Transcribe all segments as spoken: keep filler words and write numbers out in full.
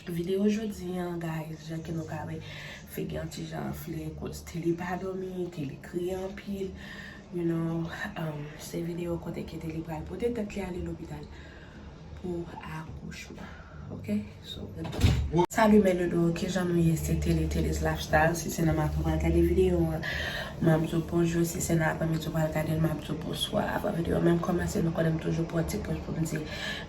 Videyo jodi an, guys, jan ke nou ka wè, figi an ti jan anfle, kote Tele pa dòmi, Tele kriye anpil, you know, um, se videyo kote ke Tele pral pote tèt li ale lopital pou akouchman. Ok? So, salut mes loulous, kijan nou ye? Se Tele, Tele's Lifestyle. Si se nan maten w pral gade videyo an, m ap di w bonjou. Si se nan apranmidi w pral gade l, m ap di w bonswa. Avan videyo a menm kòmanse, nou konnen m toujou pran ti poz pou m di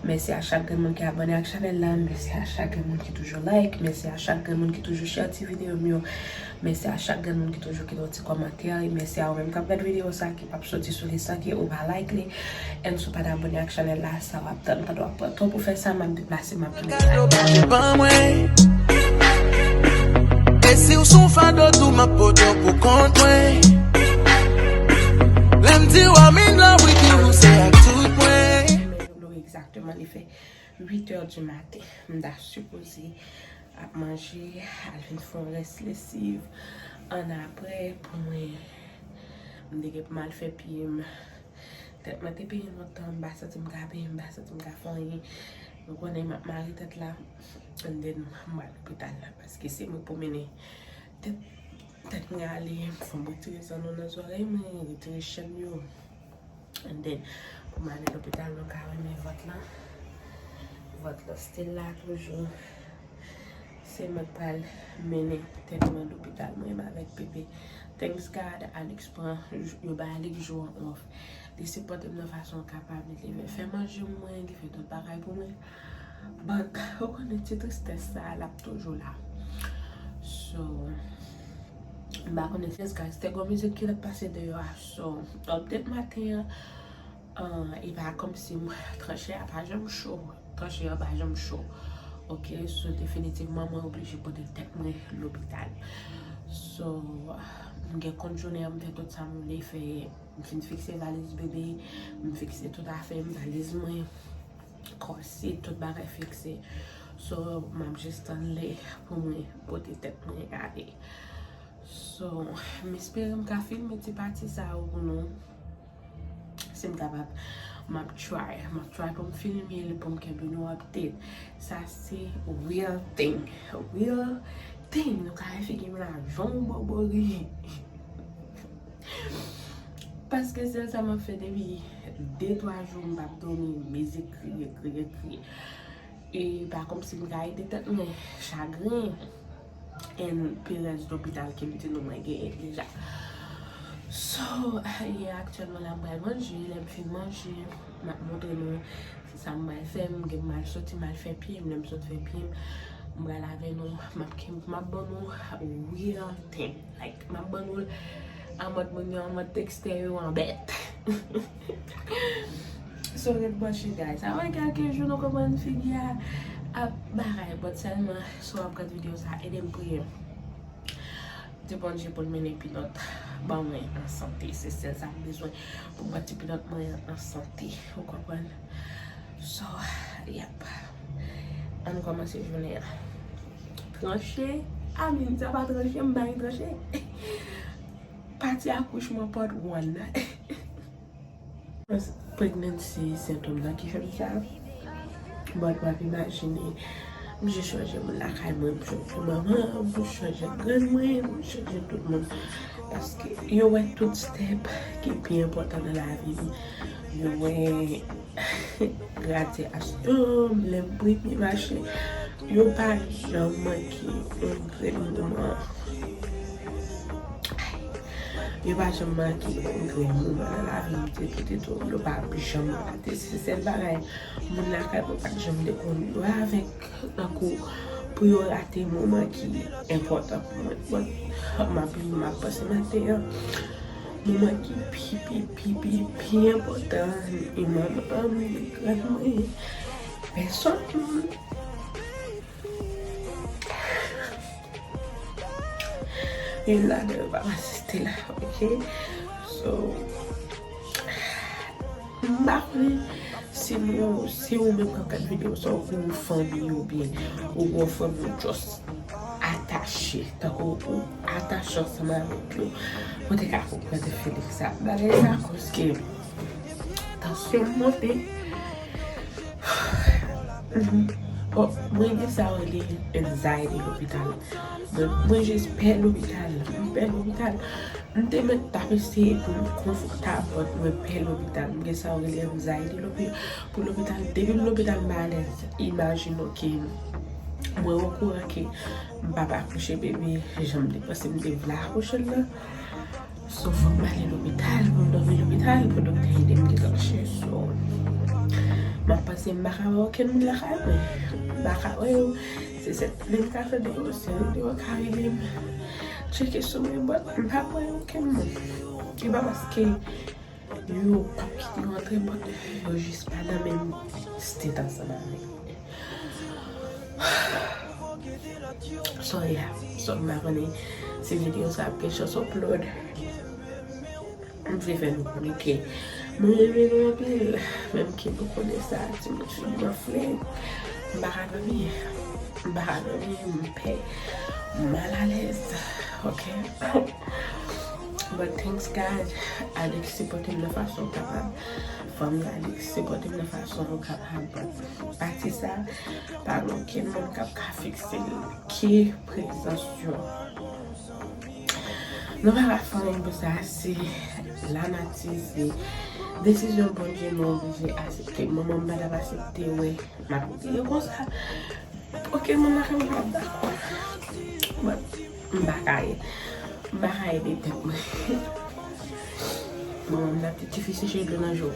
mèsi a chak grenn moun ki abòne ak chanèl la. Mèsi a chak grenn moun ki toujou like. Mèsi a chak grenn moun ki toujou share ti videyo m yo. Mèsi a chak grenn moun ki toujou kite yon ti kòmantè. E mèsi a ou menm k ap gade videyo sa ki p ap soti sou li san ke ou pa like li. And si w pa t abòne ak chanèl la, sa w ap tann? Pandan w ap pran tan pou fè sa, m ap deplase, m ap kite. Gado pa depan mwen. E si w sou fado tou, m ap pote w pou kont mwen. Lè m di w I'm in love with you, se ak tout mwen. Egzakteman, li fè uit è di maten. M ta sipoze ap manje, al vin fè yon rès lesiv. Annapre, pou mwen, m te gen pou m al fè pye m. Tèt mwen te penyen lontan, m pa santi m ka penyen, m pa santi m ka fè anyen. Nou konnen m ap mare tèt la, and then m pral lopital la, paske se mwen pou mennen tèt, tèt mwen ale, fò m retire zanno nan zòrèy mwen, retire chèn yo. And then, pou m ale lopital, nou ka wè men vant lan. Vant lan still la toujou. Se mwen k pral mennen tèt mwen lopital, mwen menm avèk bebe. Thanks God, Alex pran, yo bay Alex jou an off. Li sipòte m nan fason l kapab, li leve fè manje mwen, li fè tout bagay pou mwen. But, ou konnen ti tristès sa, l ap toujou la. So, m pa konnen si guys, te gon mizik ki t ap pase deyò a. So, update maten an, ah, e pa kòmsi m, tranche a pa janm cho. Tranche a pa janm cho. Ok, so definitivman mwen oblije pote tèt mwen lopital. So, m gen kont jounen an, m fè tout sa m vle fè. M fin fikse valiz bebe, m fikse tout afè m, valiz mwen, kòset, tout bagay fikse. So, m ap jis tann lè pou mwen pote tèt mwen ale. So, m espere m ka filme ti pati sa yo pou nou. Si m kapab, m ap try. M ap try pou m filme l, pou m kenbe nou update. Sa se real thing. Real thing. Nou ka wè figi m la, jan w bòbòri. Paske sèl sa m ap fè depi de, twa jou, m p ap dòmi, mizik, kriye, kriye, kriye. E pa kòmsi m ka ede tèt mwen, chagren, and perèz lopital ke m di nou mwen genyen deja. So, yeah, aktyèlman la, m pral manje, lè m fin manje, m ap montre nou se sa m pral fè, m gen m al soti, m al fè pye m, lè m sot fè pye m, m pral avè nou, m ap, m ap ban nou real thing. Like, m ap ban nou l an mòd moun yo, an mòd tekstè yo, an bèt. So, ret branche, guys. Avan kèlke jou, nou konprann figi a ap bagay. But sèlman, si w ap gad videyo sa, ede m priye. Di Bondye pou l mennen Pinòt ban mwen an sante. Se sèl sa m bezwen pou m pran ti Pinòt mwen an sante. Ou konprann? So, yep. Ann kòmanse jounen an. Tranche? I mean, sa pa tranche, m pa gen tranche. Pati akouchman part one. Pregnancy sentòm nan ki fè m sa. But w ap imajine, m jis chanje moun lakay mwen, m chanje manman, m chanje grann mwen, m chanje tout moun. Paske yo wè tout step ki pi enpòtan nan lavi m. Yo wè gradiyasyon m, lè m premye mache. Yo pa janm manke yon grenn moman. Yo pa janm manke yon grenn moman nan lavi m, te tout etan yo pa janm rate. Se sèl bagay moun lakay mwen pa t janm te konn yo avèk, tankou pou yo rate moman ki enpòtan pou mwen. Bon, m ap, m ap panse maten an, moman ki pi, pi, pi, pi, pi enpòtan, e manman m, e grann mwen, pèsonn. Youn ladan yo p ap asiste la, ok? So, m pa konnen si nou, si ou menm k ap gad videyo sa, ou gen yon fanmi oubyen ou gen yon fanmi ou just atache, tankou ou atache ansanm avèk yo, ou te ka konprann feeling sa. Bagay sa koz ke tansyon m monte. Mhm. Bon, mwen gen sa yo rele anxiety lopital. Mwen, mwen jis pè lopital. M pè lopital. M te mèt t ap eseye pou m konfòtab, but mwen pè lopital. M gen sa yo rele anxiety lopi-, pou lopital. Depi m lopital, m alèz. Imajine w ke mwen okouran ke m p ap akouche bebe, jan m te panse m te vle akouche l nan. So, fòk m ale lopital, pou m dòmi lopital, pou doktè ede m deklannche. So, m ap panse m pa ka wè okenn moun lakay mwen. M pa ka wè yo. Se sèl moun m ka tande yo, se yo k ka rele m, tcheke sou mwen, but m pa wè okenn moun. E pa paske yo p ap kite yo antre, but yo jis pa nan menm state ansanm avè m. So, yeah. So, m pa konnen si videyo sa ap gen chans upload. M vle fè nou konnen ke mwen renmen nou anpil. Menm ke nou konnen sa, timoun figi m anfle. M pa ka dòmi. M pa ka dòmi, m pè. M malalèz. Ok? But thanks God, Alex sipòte m nan fason l kapab. Fanmi Alex sipòte m nan fason yo kapab. But pati sa, pa gen okenn moun k ap ka fikse l ke prezans yo. Nou pa ka fè anyen pou sa, se lanati, se desizyon Bondye nou oblije aksepte. Manman m pa t ap aksepte wè m ap kriye konsa. Okenn moun lakay mwen pa t dakò. But m pa ka ye. M pa ka ede tèt mwen. Manman m t ap di, tifi, seche dlo nan je w.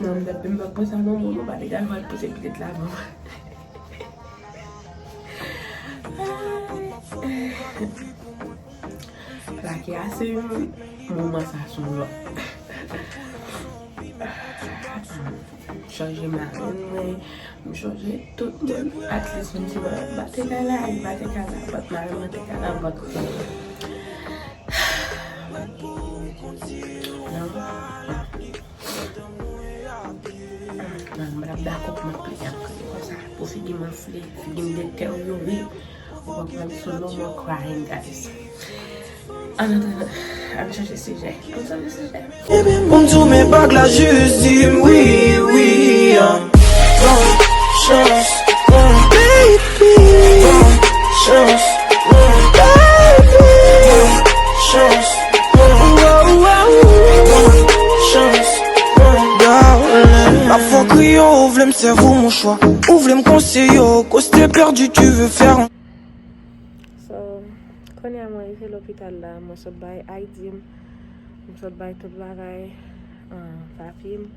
Manman m t ap di m pa pran sa non, manman pa t egal, m al pouse pitit la avan. Plake a se yon moman sa se yon lòt. M chanje marenn mwen, m chanje tout moun. At least m di mwen pa te ka la, li pa te ka la, but marenn mwen te ka la, but non. Nan, m p ap dakò pou m ap kriye, ap kriye konsa. Pou figi m anfle, figi m deteryore. Ou konprann? So, no more crying, guys. An atandan, ann chanje sijè. Ann chanje sijè. Ebyen, bon, m di w, men bag la jis di m wi, wi, ah. Bon chans, bon, baby. Bon chans, bon, baby. Bon chans. Chans, darling. Ap fè w kriye, ou vle m sèvi w mouchwa. Ou vle m konseye w, kote pèdi, tu veux faire. So, kounye a mwen rive lopital la, mwen sot bay I D m, m sot bay tout bagay, ah, papye m,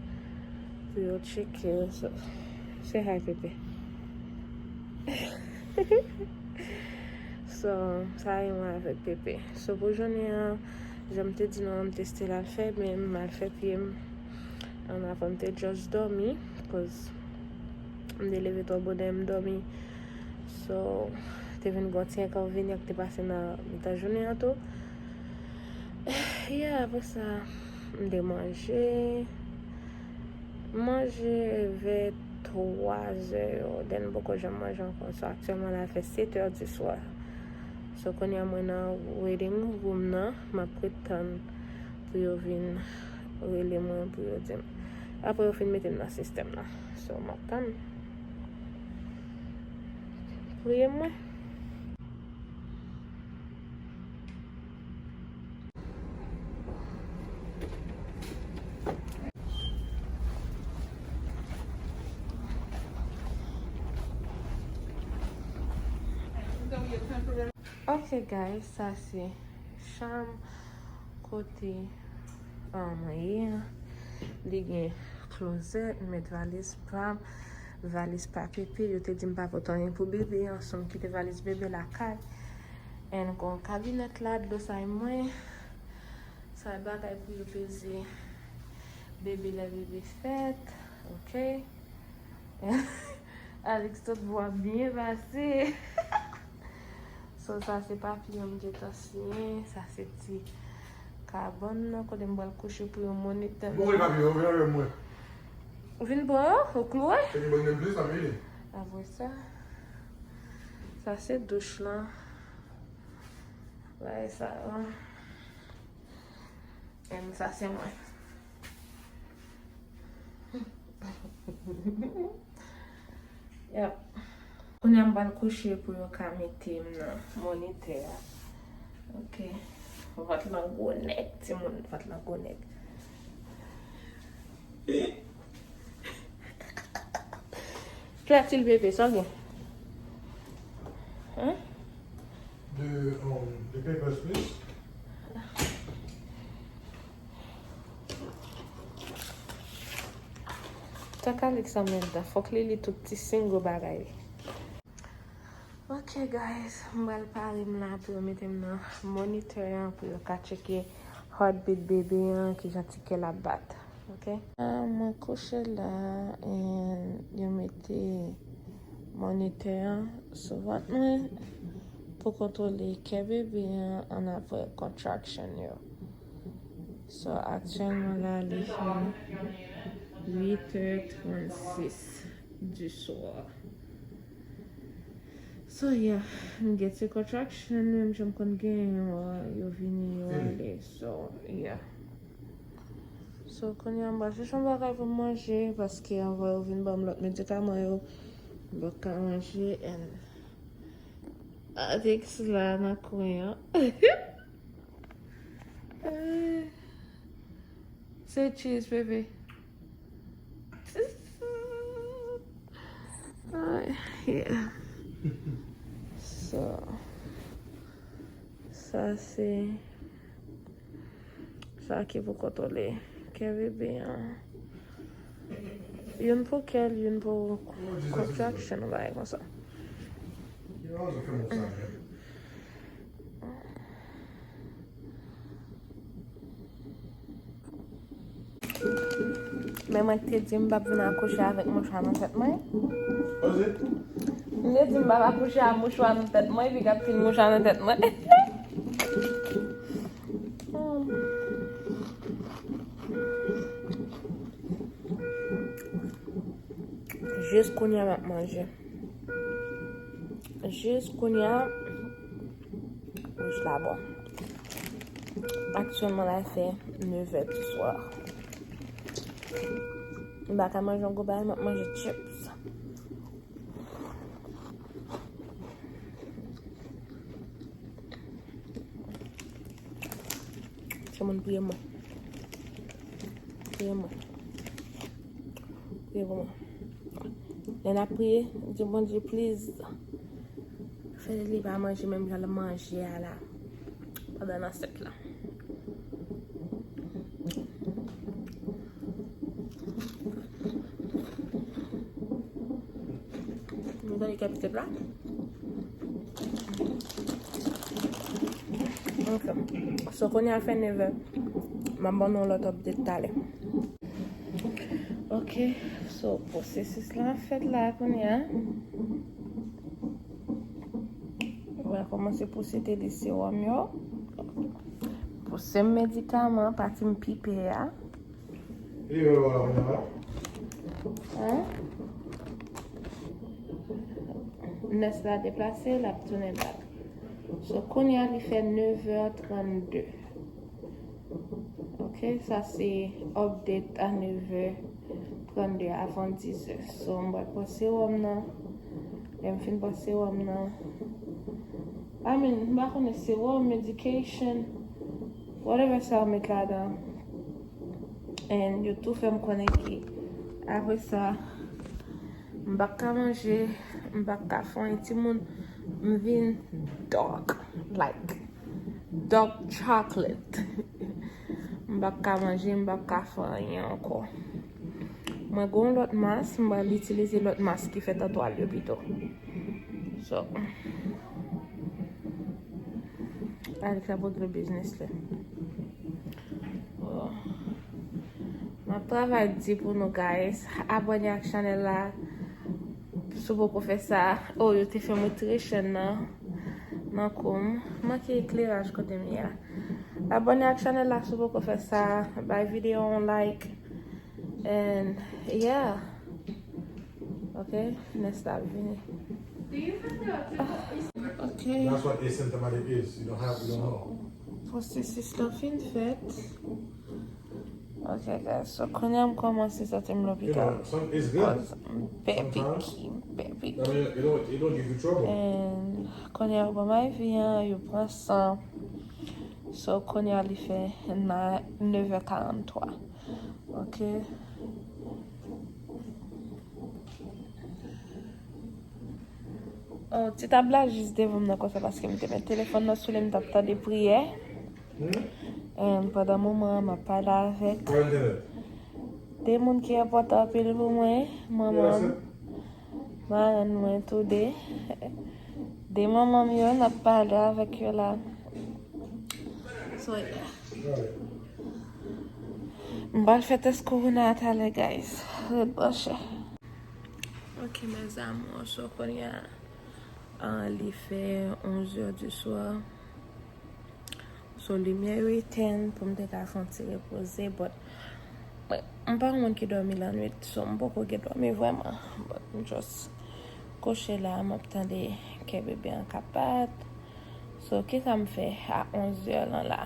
pou yo tcheke. So, se hi, Pepe. So, sa e mwen avèk Pepe. So, pou jounen an, jan m te di nou an, m te still al fè men m, m al fè pye m. An avan m te just dòmi, cause m te leve twò bonè, m dòmi. So, te vin gon ti enkonvenyan ki te pase nan mitan jounen an tou. Yeah, apre sa, m te manje. M manje vè twa zè yo, then m poko janm manje ankò. So, aktyèlman la, fè sèt è di swa. So, kounye a mwen nan waiting room nan, m ap ret tann pou yo vin rele mwen, pou yo di m. Apre yo fin mete m nan sistèm nan. So, m ap tann. Priye mwen. Ok, guys, sa se chanm kote, ah, mwen ye an. Li gen klozèt, m met valiz pa m, valiz pa Pepe. Yo te di m pa pote anyen pou bebe an, so m kite valiz bebe lakay. And gon kabinèt la, dlo sa e mwen. Sa e bagay pou yo peze bebe lè bebe fèt, ok? Alex, tout bwa byen pase. So, sa se papye m gentan siyen, sa se ti kabann nan, kote m pral kouche pou yon monitan. Bon, e papye yo, vin avè mwen. Ou vin pran yo? Ou kloure? Se ki bon menm plis, sa vini. Apre sa, sa se douch lan. Bagay sa yo. And sa se mwen. Yep. Kounye a m pral kouche pou yo ka mete m nan monitè a. Ok. Vant lan gwo nèt, timoun, vant lan gwo nèt. Kè ti l bebe, sa w gen? Hein? De, um, de papers, please. Tan Calix anmèdan, fòk li li tout ti single bagay li. Ok guys, m pral pare m la pou yo mete m nan monitè an pou yo ka tcheke heartbeat bebe an, kijan ti kè l ap bat. Ok. Ah, mwen kouche la, and yo mete monitè an sou vant mwen pou kontwole kè bebe an, an apre contraction yo. So, aktyèlman la, li fè huit heures trente-six du soir. So, yeah, m gen ti contraction, menm jan m konn genyen yo, yo vini, yo ale. So, yeah. So, kounye a, m pral chèche yon bagay pou m manje, paske anvan yo vin ban m lòt medikaman yo, m p ap ka manje, and Alex la nan kwen an. Say cheese, bebe. Ah, yeah. So, sa se, sa ki pou kontwole kè bebe an. Youn pou kè l, youn pou contraction, yon bagay konsa. Men mwen te di m p ap vin akouche avèk mouchwa nan tèt mwen. M te di m p ap akouche ak mouchwa nan tèt mwen, epi k ap fin mouchwa nan tèt mwen. Jis kounye a m ap manje. Jis kounye a, bouch la bon. Aktyèlman la, fè nevè di swa. M pa ka manje yon gwo bagay, m ap manje chips. Timoun, priye mwen. Priye mwen. Priye pou mwen. Lè n ap priye, di Bondye, please, fè li pa manje menm jan l manje a la, pandan nan ansent lan. Nou gade kè pitit la. Ok. So, kounye a fè nevè. M ap ban nou yon lòt update talè. Ok. So, pwosesis la ap fèt la kounye a. Mwen kòmanse pouse tete sewòm yo. Pouse m medikaman, pati m pipe a. Hein? Nès la deplase, l ap tounen bak. So, kounye a, li fè nevè trannde. Ok, sa se update a nevè trannde avan dizè. So, m pral pran sewòm nan. Lè m fin pran sewòm nan, I mean, m pa konnen sewòm, medication, whatever sa yo met ladan. And yo tou fè m konnen ke apre sa, m p ap ka manje, m p ap ka fè anyen. Timoun, m vin dark, like, dark chocolate. M p ap ka manje, m p ap ka fè anyen ankò. Mwen gen yon lòt mas, m pral itilize lòt mas ki fèt an twal yo pito. So, Alex ap regle biznis li. Oh. M ap travay di pou nou, guys. Abòne ak chanèl la si w poko fè sa. Oh, yo te fè m retire chèn nan, nan kou m. Manke ekleraj kote m ye a. Abòne ak chanèl la si w poko fè sa. Bay videyo a yon like. And, yeah. Ok, nès la ap vini. Ok. That's what asymptomatic is. You don't have, you don't know. Pwosesis la fin fèt. Ok, guys, so kounye a m kòmanse santi m lopital. Cause m pè piki, m pè piki. And kounye a yo ban m I V an, yo pran san. So kounye a li fè nan neuf heures quarante-trois. Ok. Oh, ti tab la jis devan m nan konsa paske m te met telefòn nan sou li, m t ap tande priyè. And pandan moman an, m ap pale avèk de moun ki enpòtan anpil pou mwen, manman m, marenn mwen tou de. De manman m yo, n ap pale avèk yo la. So, yeah. M pral fè tès kowona a talè, guys. Ret branche. Ok, mes amours, so kounye a, ah, li fè onze heures du soir. So, limyè yo etèn pou m te ka fè yon ti repoze, but, mwen, m pa yon moun ki dòmi lannwit, so m poko gen dòmi vrèman. But m just kouche la, m ap tande kè bebe an k ap bat. So, kisa m fè a onze heures lan la?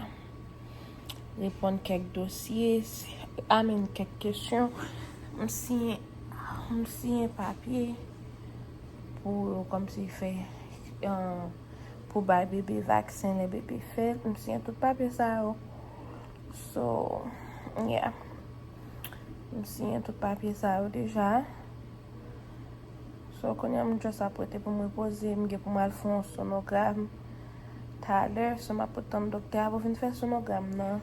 Reponn kèk dosye, I mean, kèk kesyon. M siyen, m siyen papye pou yo kòmsi fè, euh, pou bay bebe vaksen lè bebe fèt. M siyen tout papye sa yo. So, yeah. M siyen tout papye sa yo deja. So, kounye a m just ap rete pou m repoze. M gen pou m al fè yon sonogram talè. So, m ap ret tann doktè a pou vin fè sonogram nan.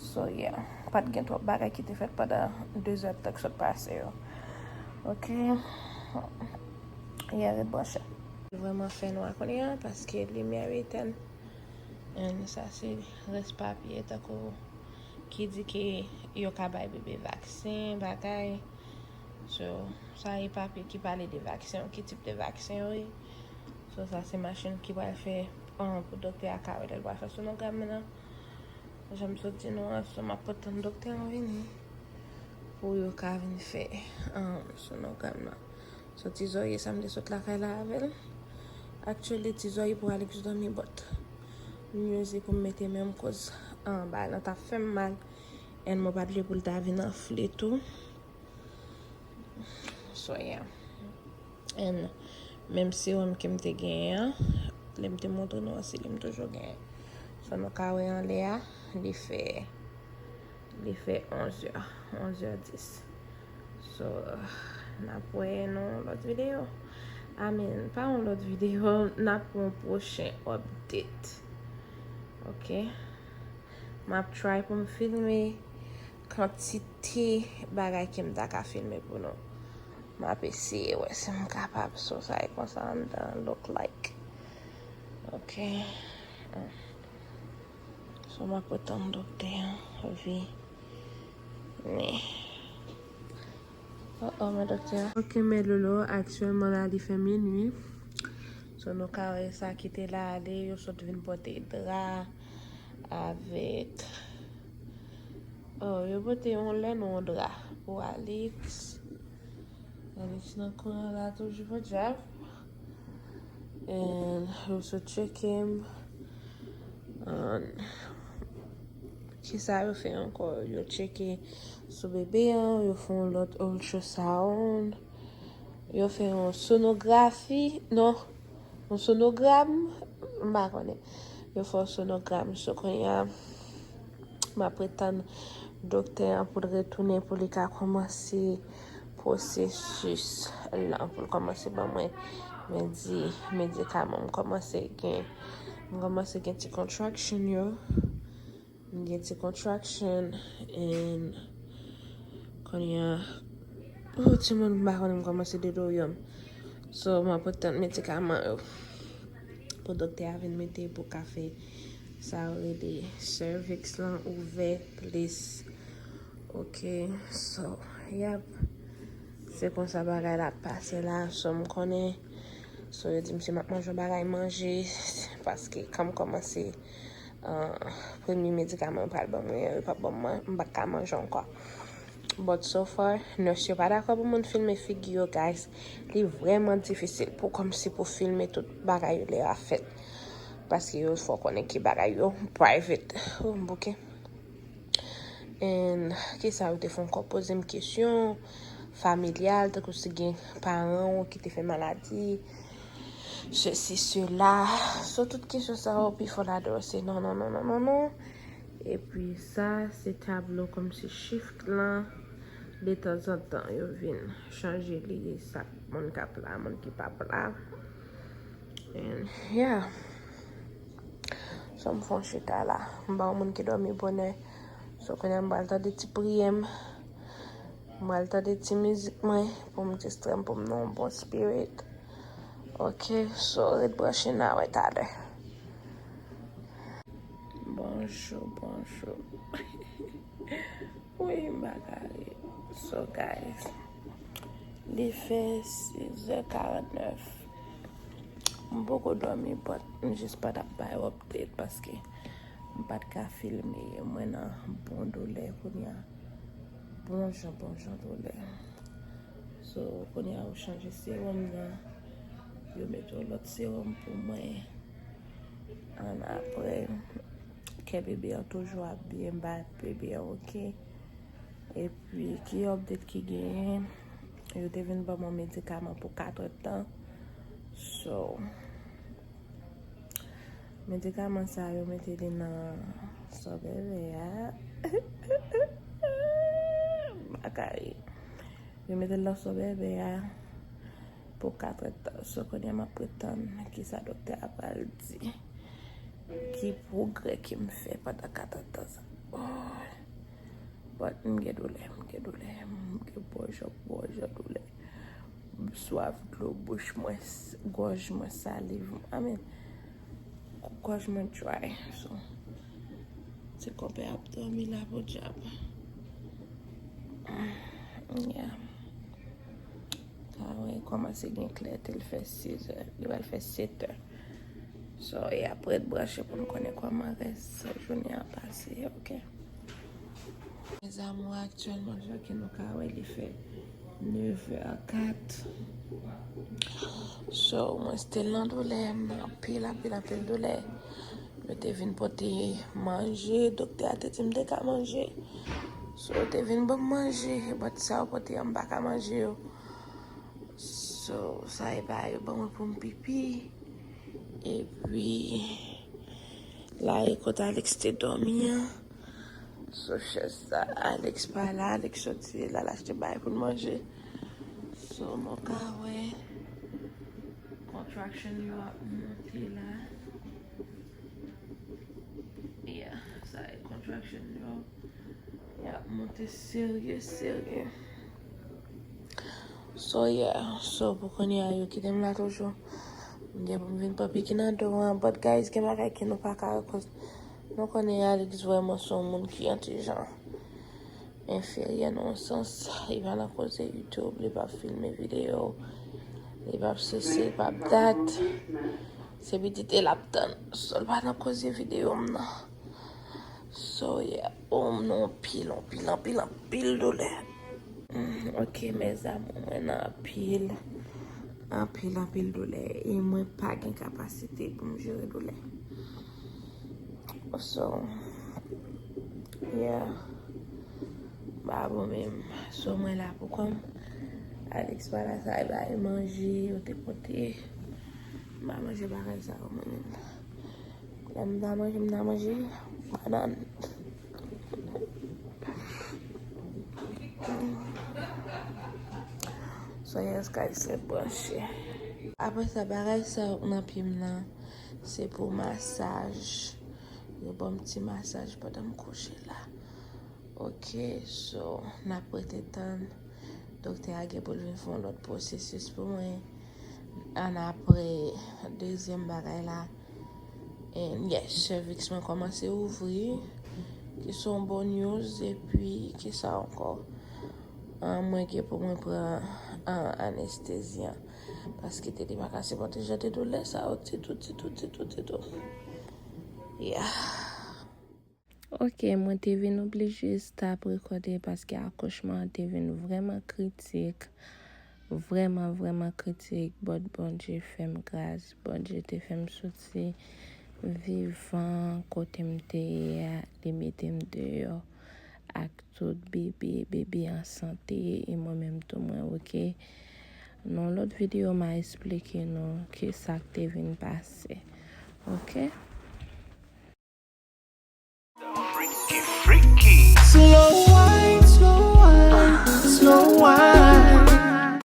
So, yeah. Pa t gen twòp bagay ki te fèt pandan de zè tan k sot pase yo. Ok. Yeah, ret branche. Vrèman fè nwa kounye a paske limyè yo etèn. And sa se rès papye tankou ki di ke yo ka bay bebe vaksen, bagay. So, sa e papye ki pale de vaksen yo, ki tip de vaksen yo ye. So, sa se machin ki pral fè, um, pou doktè a ka wè lè l pral fè sonogram nan. Jan m sot di nou an, so m ap ret tann doktè an vini pou yo ka vin fè, um, sonogram nan. So, ti zòrye sa m te sot lakay la avè l. Actually, ti zòrye pou Alex dòmi, but m yoze pou m mete men m koz, ah, bagay lan t ap fè m mal. And mwen pa t vle pou l ta vin anfle tou. So, yeah. And menm sewòm ke m te genyen an, lè m te montre nou an, se li m toujou genyen. So, nou ka wè anlè a, li fè, li fè onze heures, onze heures dix. So, n ap wè nan yon lòt videyo. I mean, pa yon lòt videyo, n ap wè yon pwochen update. Ok. M ap try pou m filme kantite bagay ke m ta ka filme pou nou. M ap eseye wè si m kapab. So, sa e konsa anndan look like. Ok. So, m ap ret tann doktè an vini. Oh, oh, men doktè a. Ok, men Lolo, aktyèlman la, li fè minui. So, nou ka wè sa ki te la ale, yo sot vin pote dra avèk, oh, yo pote yon lèn, yon dra pou Alex. Alex nan kouran la toujou, podyab. And yo sot tcheke m. And kisa yo fè ankò? Yo tcheke sou bebe an, yo fè yon lòt ultrasound. Yo fè yon sonografi, non, yon sonogram, m pa konnen. Yo fè yon sonogram, so kounye a, m ap ret tann doktè an pou l retounen, pou li ka kòmanse pwosesis lan, pou l kòmanse ban mwen medi-, medikaman. M kòmanse gen, m kòmanse gen ti contraction yo. M gen ti contraction, and kounye a, oh, timoun, m pa konnen, m kòmanse deloryòm. So, m ap ret tann medikaman yo pou doktè a vin mete pou ka fè sa yo rele cervix lan ouvè plis. Ok, so, yap. Se konsa bagay la ap pase la, so m konnen. So, yo di m si m ap manje yon bagay manje, paske kan m kòmanse, ah, premye medikaman yo pral ban mwen an, yo p ap ban m man-, m pa ka manje ankò. But so far, nurse yo pa dakò pou moun filme figi yo, guys. Li vrèman difisil pou kòmsi pou filme tout bagay yo lè a fèt. Paske yo fè w konnen ke bagay yo private. Oh, m bouke. And kisa yo te fè ankò? Poze m kesyon familyal, tankou si gen paran w ki te fè maladi, sesi, sela. So, tout kesyon sa yo, pifò ladan yo se non, non, non, non, non, non. Epi sa, se tablo kòmsi shift lan, detanzantan, yo vin chanje li, sa moun k ap la, moun ki p ap la. And, yeah. So, m fè yon chita la. M pa yon moun ki dòmi bonè. So, kounye a m pral tande ti priyè m. M pral tande ti mizik mwen pou m distrè m, pou m nan yon bon spirit. Ok, so, ret branche, n a wè talè. Bonjou, bonjou. Wi, m pa ka ri. So, guys, li fè sizè karannèf. M poko dòmi, but m jis pa t ap bay update paske m pa t ka filme. Mwen nan bon doulè kounye a. Bon jan, bon jan doulè. So, kounye a yo chanje sewòm nan. Yo mete yon lòt sewòm pou mwen. An apre, kè bebe an toujou ap byen bat, bebe an ok. Epi, ki update ki genyen? Yo te vin ban mwen medikaman pou katrèdtan. So, medikaman sa yo mete li nan sò bebe a. M pa ka ri. Yo mete l nan sò bebe a pou katrèdtan. So, kounye a m ap ret tann kisa doktè a pral di. Ki pwogrè ke m fè pandan katrèdtan sa. Oh. But m gen doulè, m gen doulè, m gen bon jan, bon jan doulè. M swaf dlo, bouch mwen, s- gòj mwen, saliv mwen. I mean, gòj mwen dry. So, se konpè ap dòmi la podyab. Yeah. Sa wè, kòmanse gen klète, l fè sizè, li pral fè setè. So, e apre, branche pou n konnen kòman rès jounen an pase, ok? Mes amours, aktyèlman, jan ke nou ka wè, li fè nevè kat. So, mwen still nan doulè, m nan anpil, anpil, anpil doulè. Yo te vin pote manje, doktè a te di m te ka manje. So, yo te vin ban m manje, but sa yo pote an, m pa ka manje yo. So, sa e pa yo ban mwen pou m pipi. Epi, la e kote Alex te dòmi an. So, chèz sa, Alex pa la, Alex soti, l al achte bagay pou n manje. So, nou ka wè contraction yo ap monte la. Yeah, sa e contraction yo. Y ap monte serye, serye. So, yeah. So, pou kounye a, yo kite m la toujou. M gen pou m vin pran piki nan do an. But, guys, gen bagay ke nou pa ka wè, cause nou konnen Alex vrèman se yon moun ki antijan. Enferyè nan yon sans. Li pa nan koze YouTube, li p ap filme videyo. Li p ap sesi, li p ap dat. Se pitit e l ap tann. So, l pa nan koze videyo m nan. So, yeah. Oh, m nan anpil, anpil, anpil, anpil doulè. Mm, ok, mes amours, mwen nan anpil, anpil, anpil doulè. E mwen pa gen kapasite pou m jere doulè. So, yeah. Ba bon menm. So, mwen la pou kò m. Alex pa la, sa e bay manje, yo te pote. M pa manje bagay sa yo, mwen menm. Lè m ta manje, m ta manje bannann. So, yes, guys, ret branche. Apre sa, bagay sa yo k nan pye m nan, se pou masaj. Yo ban m ti masaj pandan m kouche la. Ok, so, n ap rete tann. Doktè a gen pou l vin fè yon lòt pwosesis pou mwen. An apre, dezyèm bagay la, and yes, sèviks mwen kòmanse ouvri, ki se yon bon news, epi ki sa ankò? Ah, mwen gen pou mwen pran, ah, anestezi an, paske tete pa ka sipòte jan de doulè sa yo ditou, ditou, ditou, ditou. Yeah. Ok, mwen te vin oblije stop rekòde paske akouchman an te vin vrèman kritik. Vrèman, vrèman kritik. But Bondye fè m gras. Bondye te fè m soti vivan kote m te ye a. Li mete m deyò. ak tout bebe, bebe an sante, e mwen menm tou mwen oke. Nan lòt videyo, m a esplike nou ki sa k te vin pase. Oke?